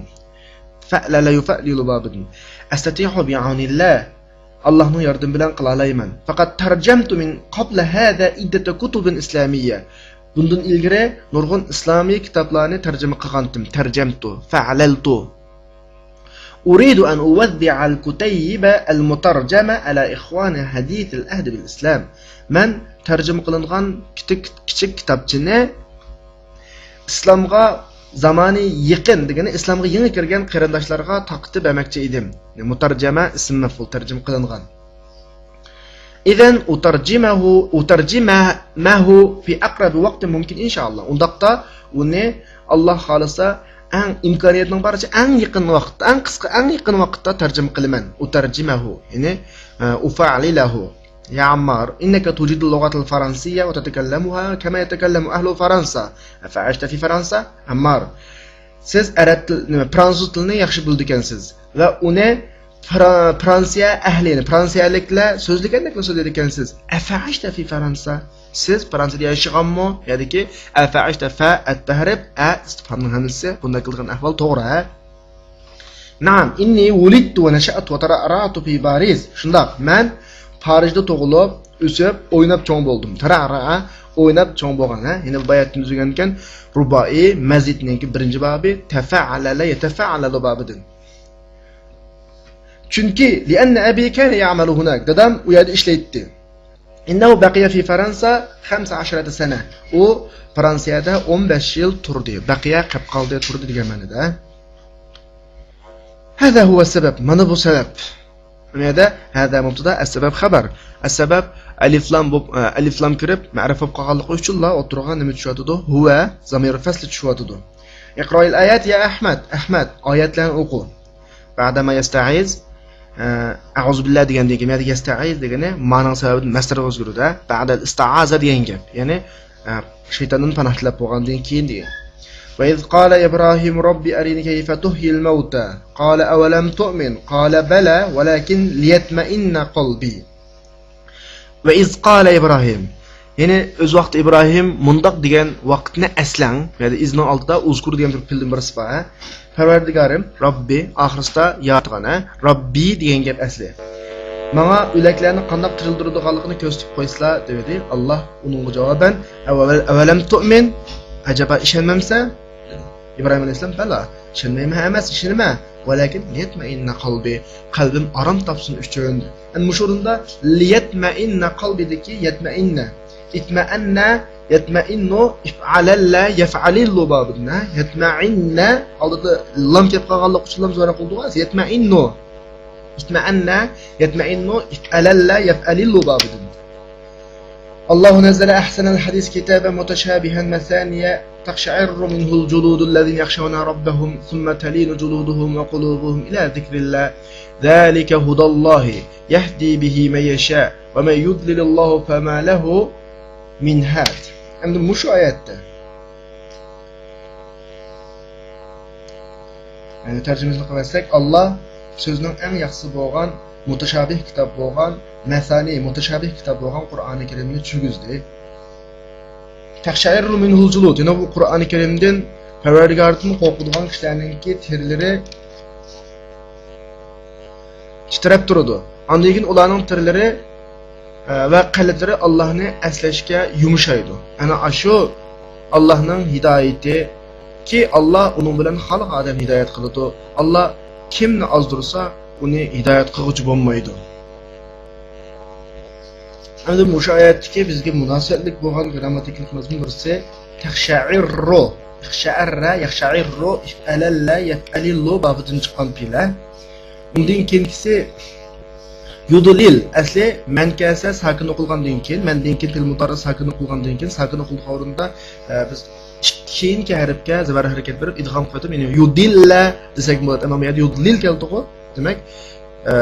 فەئلەلە يۇفەئلىلۇ بابىدىن. ئەستەتىئۇ بىئەۋنىللا. ئاللاھنىڭ ياردىمى بىلەن قىلالايمەن. فەقەد تەرجەمتۇ مىن قەبلى ھازا ئىددەتە كۇتۇبىن ئىسلامىيە. بۇندىن ئىلگىرى نۇرغۇن ئىسلامىي كىتابلارنى تەرجىمە قىلغانتىم. تەرجەمتۇ، فەئلەلتۇ. ئۇرىدۇ ئەن ئۇۋەززىئەل كۇتەيبە ئەل مۇتەرجەمە ئەلا ئىخۋانى ھەدىسىل ئەھدى بىل ئىسلام. مەن تەرجىمە قىلىنغان كىچىك، كىچىك كىتابچىنى ئىسلامغا زامانى يېقىن دېگىنى ئىسلامغا يېڭى كىرگەن قېرىنداشلارغا تارقىتىپ بەرمەكچى ئىدىم. مۇتەرجەمە ئىسىم مەفئۇل، تەرجىمە قىلىنغان. ئىزەن ئۇتەرجىمەھۇ، ئۇتەرجىمەھۇ فى ئەقرەبى ۋاقتىن مۇمكىن ئىنشائاللا. ئۇنداقتا ئۇنى ئاللا خالىسا ئەڭ ئىمكانىيەتنىڭ بارىچە ئەڭ يېقىن ۋاقىتتا، ئەڭ قىسقا، ئەڭ يېقىن ۋاقىتتا تەرجىمە قىلىمەن. ئۇتەرجىمەھۇ، يەنى، ئە، ئۇفەئلىلەھۇ. يا ئەممار، ئىننەكە تۇجىدۇل لۇغەتەل فەرەنسىيە ۋە تەتەكەللەمۇھا كەمە يەتەكەللەمۇ ئەھلۇ فەرەنسا. ئەفەئەشتە فى فەرەنسا؟ ئەممار، سىز ئەرەب تىل-، نېمە، فرانسۇز تىلىنى ياخشى بىلىدىكەنسىز ۋە ئۇنى فرا-، فرانسىيە ئەھلى، يەنى فرانسىيەلىكلەر سۆزلىگەندەكلا سۆزلەيدىكەنسىز. ئەفەئەشتە فى فەرەنسا؟ سىز فرانسىيەدە ياشىغانمۇ؟ يەنىكى ئەفەئەشتە، فە، ئەتتەھرىب، ئە ئىستىفھامنىڭ ھەمزىسى. بۇنداق قىلغان ئەھۋال توغرا، ھە؟ نەئەم، ئىننى ۋۇلىدتۇ ۋە نەشەئتۇ ۋە تەرەئرەئتۇ فى بارىس. شۇنداق، مەن پارىژدا تۇغۇلۇپ، ئۆسۈپ، ئويناپ چوڭ بولدۇم. تەرەئرەئە، ئويناپ چوڭ بولغان، ھە؟ يەنە بۇ باياتتىن ئۆگەنگەن رۇبائىي مەزىدنىڭكى بىرىنچى بابى، تەفەئەلەلە يەتەفەئەلەلۇ بابىدىن. چۈنكى، لىئەننە ئەبى كانە يەئمەلۇ ھۇناك، دادام ئۇ يەردە ئىشلەيتتى. ئىننەھۇ بەقىيە فى فەرەنسا خەمسە ئەشرەتە سەنە، ئۇ فرانسىيەدە ئون بەش يىل تۇردى. بەقىيە قېلىپ قالدى، تۇردى دېگەن مەنىدە. ھەزا ھۇۋە سەبەب، مانا بۇ سەۋەب. بۇ يەردە ھەزا مۇبتادا، ئەسسەبەب خەبەر. ئەسسەبەب ئەلىفلام بولۇپ، ئە، ئەلىفلام كىرىپ مەرىپە بولۇپ قالغانلىقى ئۈچۈنلا ئوتتۇرىغا نېمە چۈشۈۋاتىدۇ؟ ھۇۋە زامىرى فەسلى چۈشۈۋاتىدۇ. ئىقرائىل ئايات يا ئەھمەد، ئەھمەد، ئايەتلەرنى ئوقۇ. بەئدەما يەستەئىز، ئە، ئەئۇزۇ بىللا دېگەندىن كېيىن، يەستەئىز دېگىنى مانىڭ سەۋەبىدىن مەسدەرگە ئۆزگىرىدۇ. بەئدەل ئىستەئازە دېگەن گەپ. يەنى، ئە، شەيتاندىن پاناھ تىلەپ بولغاندىن كېيىن دېگەن. ۋە ئىز قالە ئىبراھىم رەببى ئەرىنى كەيفە تۇھيىل مەۋتە. قالە ئەۋەلەم تۇئمىن. قالە بەلە ۋەلەكىن لىيەتمەئىننە قەلبى. ۋە ئىز قالە ئىبراھىم. يەنى ئۆز ۋاقتى ئىبراھىم مۇنداق دېگەن ۋاقىتنى ئەسلەڭ. يەنى ئىزنىڭ ئالدىدا ئۇزكۇر دېگەن بىر پېئىلدىن بىرسى بار، ھە؟ پەرۋەردىگارىم، رەببى، ئاخىرسىدا ياراتقان، ھە؟ رەببى دېگەن گەپ ئەسلى. ماڭا ئۆلەكلەرنى قانداق تىرىلدۈرىدىغانلىقىنى كۆرسىتىپ قويسىلا، دېدى. ئاللا ئۇنىڭغا جاۋابەن، ئەۋەل-، ئەۋەلەم تۇئمىن؟ ئەجەبا ئىشەنمەمسەن؟ ئىبراھىم ئەلەيھىسسالام، بەلى، ئىشەنمەيمەن ئەمەس، ئىشىنىمەن. ۋەلەكىن لىيەتمەئىننە قەلبى، قەلبىم ئارام تاپسۇن ئۈچۈن. ئەنە مۇشۇ ئورۇندا لىيەتمەئىننە قەلبىدىكى يەتمەئىننە. ئىتمەئەننە، يەتمەئىننۇ، ئىفئەلەللە، يەفئەلىللۇ بابىدىن، ھە؟ يەتمەئىننە، ئالدىدا لام كەپ قالغانلىقى ئۈچۈن لام زوراق بولدى، يەتمەئىننۇ. ئىتمەئەننە، يەتمەئىننۇ، ئىفئەلەللە، يەفئەلىللۇ بابىدىن. الله نزل أحسن الحديث كتابا متشابها مثاني تقشعر منه جلود الذين يخشون ربهم ثم تلين جلودهم وقلوبهم إلى ذكر الله ذلك هدى الله يهدي به من يشاء ومن يضلل الله فما له من هاد. ئەمدى مۇشۇ ئايەتتە، يەنى تەرجىمىسىنى قىلىۋەتسەك، ئاللا سۆزنىڭ ئەڭ ياخشىسى بولغان، مۇتەشابىھ كىتاب بولغان، مەسانى، مۇتەشابىھ كىتاب بولغان قۇرئانى كەرىمنى چۈشۈرگۈزدى. تەقشەئىررۇ مىنھۇل جۇلۇد، يەنى بۇ قۇرئانى كەرىمدىن پەرۋەردىگاردىن قورقىدىغان كىشىلەرنىڭكى تېرىلىرى تىترەپ تۇرىدۇ. ئاندىن كېيىن ئۇلارنىڭ تېرىلىرى، ئە، ۋە قەلبلىرى ئاللانى ئەسلەشكە يۇمشايدۇ. ئەنە ئاشۇ ئاللانىڭ ھىدايىتى، كى، ئاللا ئۇنىڭ بىلەن خالىغان ئادەمنى ھىدايەت قىلىدۇ. ئاللا كىمنى ئازدۇرسا، ئۇنى ھىدايەت قىلغۇچى بولمايدۇ. ئەمدى مۇشۇ ئايەتتىكى بىزگە مۇناسىۋەتلىك بولغان گرامماتىكىلىق مەزمۇن بىرسى تەخشەئىررۇ. ئىخشەئەررە، يەخشەئىررۇ، ئىفئەلەللە، يەفئەلىللۇ بابىدىن چىققان پېئىل. ئۇندىن كېيىنكىسى يۇدلىل. ئەسلى مەن كەلسە ساكىن ئوقۇلغاندىن كېيىن، مەندىن كېيىن پېئىل مۇدارى ساكىن ئوقۇلغاندىن كېيىن، ساكىن ئوقۇلغان ئورنىدا، ئە، بىز كېيىنكى ھەرپكە زەبەر ھەرىكەت بېرىپ، ئىدغام قىلىۋېتىپ، يەنى يۇدىللە دېسەك بولىدۇ. ئەمما بۇ يەردە يۇدلىل كەلدىغۇ. دېمەك، ئە،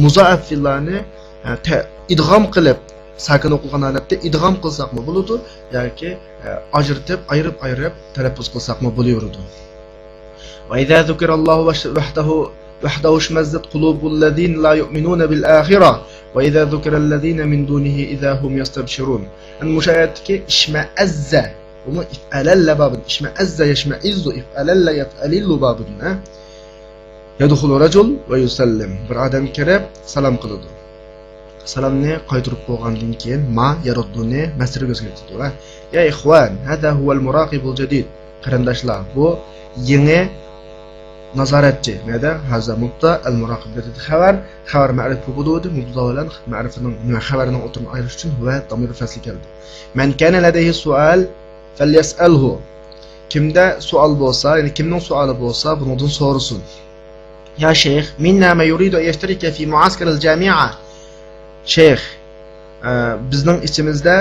مۇزائەپ فېئىللارنى، ئە، تە-، ئىدغام قىلىپ، ساكىن ئوقۇلغان ھالەتتە ئىدغام قىلساقمۇ بولىدۇ ياكى، ئە، ئاجرىتىپ، ئايرىپ-ئايرىپ تەلەپپۇز قىلساقمۇ بولۇۋېرىدۇ. وإذا ذكر الله وش-، وحده، وحده اشمأزت قلوب الذين لا يؤمنون بالآخرة وإذا ذكر الذين من دونه إذا هم يستبشرون. ئەنە مۇشۇ ئايەتتىكى ئىشمەئەززە، بۇمۇ ئىفئەلەللە بابىدىن. ئىشمەئەززە يەشمەئىززۇ، ئىفئەلەللە يەفئەلىللۇ بابىدىن، ھە؟ يەدخۇلۇ رەجۇل ۋە يۇسەللىم. بىر ئادەم كىرىپ، سالام قىلىدۇ. سالامنى قايتۇرۇپ بولغاندىن كېيىن، ما يەرۇددۇنى مەسدەرگە ئۆزگەرتىدۇ. ۋە يا ئىخۋان، ھەزا ھۇۋەل مۇراقىبۇل جەدىد. قېرىنداشلار، بۇ يېڭى نازارەتچى. نەدە؟ ھەزا مۇبتەدا، ئەل مۇراقىب دېدى خەۋەر. خەۋەر مەرىپە بولىدۇ. مۇبتەدا بىلەن مەرىپىنىڭ، خەۋەرنىڭ ئوتتۇرىنى ئايرىش ئۈچۈن ھۇۋە زامىرى فەسلى كەلدى. مەن كانە لەدەيھى سۇئال فەليەسئەلھۇ. كىمدە سوئال بولسا، يەنى كىمنىڭ سوئالى بولسا، بۇنىڭدىن سورىسۇن. يا شيخ، منا من يريد أن يشترك في معسكر الجامعة. شەيخ، ئە، بىزنىڭ ئىچىمىزدە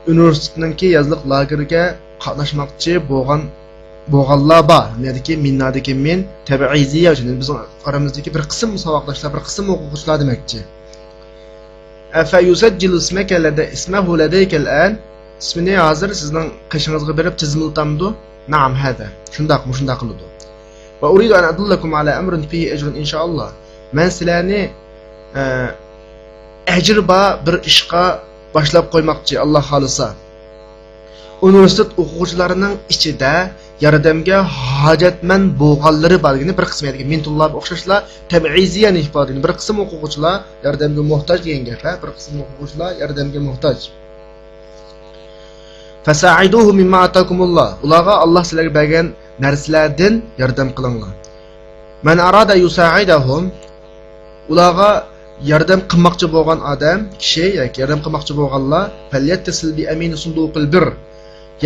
ئۇنىۋېرسىتېتنىڭكى يازلىق لاگېرىگە قاتناشماقچى بولغان بولغانلار بار. نېمىدىكى مىننادىكى مىن تەبئىزىيە ئۈچۈن، بىزنىڭ ئارىمىزدىكى بىر قىسىم ساۋاقداشلار، بىر قىسىم ئوقۇغۇچىلار دېمەكچى. ئەفە يۇسەججىلۇ ئىسمەكە لەدە ئىسمەھۇ لەدەيكەل ئەن، ئىسمىنى ھازىر سىزنىڭ قېشىڭىزغا بېرىپ تىزىملىتامدۇ؟ نەئەم ھەزە، شۇنداق، مۇشۇنداق قىلىدۇ. ۋە ئۇرىدۇ ئەن ئەدۇللەكۇم ئەلە ئەمرىن فىھى ئەجرۇن ئىنشائاللا. مەن سىلەرنى، ئە، ئەجرى بار بىر ئىشقا باشلاپ قويماقچى، ئاللا خالىسا. ئۇنىۋېرسىتېت ئوقۇغۇچىلارنىڭ ئىچىدە ياردەمگە ھاجەتمەن بولغانلىرى بار دېگىنى بىر قىسىم، يەنى مىنتۇللار ئوخشاشلا تەبئىزىيەنى ئىپادىلىگىنى بىر قىسىم ئوقۇغۇچىلار ياردەمگە موھتاج دېگەن گەپ، ھە؟ بىر قىسىم ئوقۇغۇچىلار ياردەمگە موھتاج. فساعدوه مما آتاكم الله. ئۇلارغا ئاللا سىلەرگە بەرگەن نەرسىلەردىن ياردەم قىلىڭلار. من أراد يساعدهم، ئۇلارغا ياردەم قىلماقچى بولغان ئادەم، كىشى ياكى ياردەم قىلماقچى بولغانلار، فليتصل بأمين صندوق البر،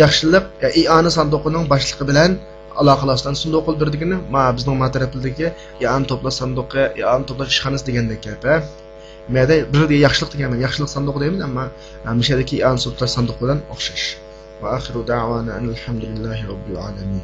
ياخشىلىق، يا ئىئانە ساندۇقىنىڭ باشلىقى بىلەن ئالاقىلاشسۇن. صندوق البر دېگىنى ما بىزنىڭ ما تەرەپلىرىدىكى ئىئانە توپلاش ساندۇقى، ئىئانە توپلاش ئىشخانىسى دېگەندەك گەپ، ھە. مەدە بىر ياخشىلىق دېگەن، ياخشىلىق ساندۇقى دەيمەن، ئەمما مۇشۇ يەردىكى ئىئانە توپلاش ساندۇقى بىلەن ئوخشاش. وآخر دعوانا أن الحمد لله رب العالمين.